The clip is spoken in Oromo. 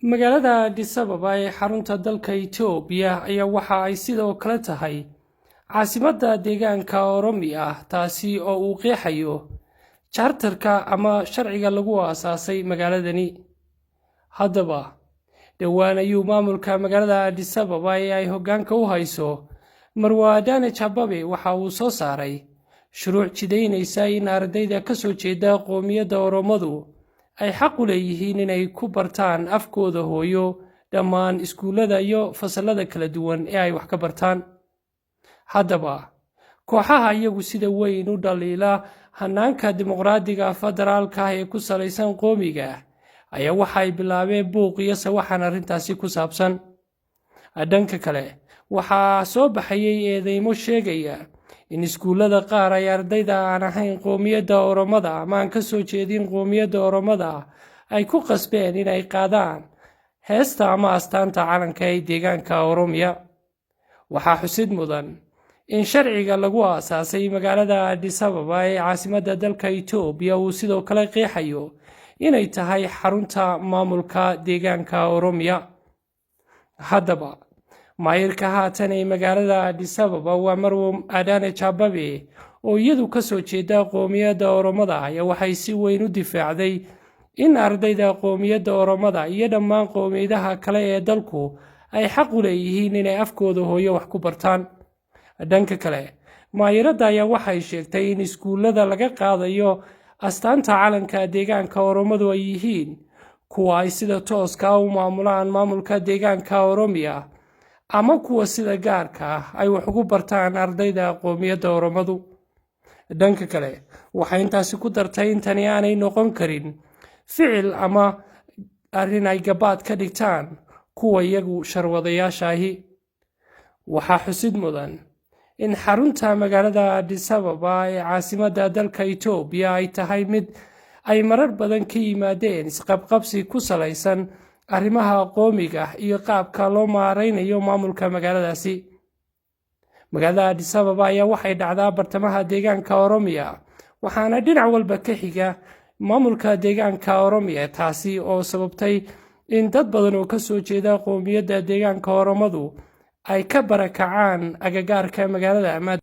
Magaalada Addis Ababa ee xarunta dalka Itoobiya ayaa waxa ay sidoo kale tahay caasimadda deegaanka Oromiya, taasi oo uu qeexayo jaartarka ama sharciga lagu aasaasay magaaladani. Haddaba, dhowaan ayuu maamulka magaalada Addis Ababa ee ay hoggaanka u hayso Marwa Adaanech Abeebe waxa uu soo saaray shuruuc jidaynaysa in ardayda ka soo jeeda qoomiyadda Oromadu ay xaq u leeyihiin inay ku bartaan afkooda hooyo dhammaan iskuullada iyo fasallada kala duwan ee ay wax ka bartaan. Haddaba, kooxaha iyagu sida weyn u dhaliila hannaanka dimuqraadiga federaalka ah ee ku salaysan qoomiga ayaa waxay bilaabeen buuq iyo sawaxan arrintaasi ku saabsan. Dhanka kale, waxaa soo baxayay eedeymo sheegaya in iskuullada qaar ay ardayda aan ahayn qoomiyadda Oromada ama aan ka soo jeedin qoomiyadda Oromada ay ku qasbeen inay qaadaan heesta ama astaanta calanka ee deegaanka Oromiya. Waxaa xusid mudan in sharciga lagu aasaasay magaalada Addis Ababa ee caasimadda dalka Itoobiya uu sidoo kale qeexayo inay tahay xarunta maamulka deegaanka Oromiya. Haddaba, maayirka haatan ee magaalada Addis Ababa waa Marwo Adaanech Abeebe oo iyadu ka soo jeeda qoomiyadda Oromada ayaa waxay si weyn u difaacday in ardayda qoomiyadda Oromada iyo dhammaan qoomiyadaha kale ee dalku ay xaq u leeyihiin inay afkooda hooyo wax ku bartaan. Dhanka kale, maayiradda ayaa waxay sheegtay in iskuullada laga qaadayo astaanta calanka deegaanka Oromadu ay yihiin kuwa ay sida tooska ah u maamulaan maamulka deegaanka Oromiya ama kuwa sida gaarka ah ay wax ugu bartaan ardayda qoomiyadda Oromadu. Dhanka kale, waxay intaasi ku dartay in tani aanay noqon karin ficil ama arrin ay gabaad ka dhigtaan kuwa iyagu sharwadayaasha ahi. Waxaa xusid mudan in xarunta magaalada Addis Ababa ee caasimadda dalka Itoobiya ay tahay mid ay marar badan ka yimaadeen isqabqabsi ku salaysan arrimaha qoomiga iyo qaabka loo maareynayo maamulka magaaladaasi. Magaalada Addis Ababa ayaa waxay dhacdaa bartamaha deegaanka Oromiya, waxaana dhinac walba ka xiga maamulka deegaanka Oromiya, taasi oo sababtay in dad badan oo ka soo jeeda qoomiyadda deegaanka Oromadu ay ka barakacaan agagaarka magaalada.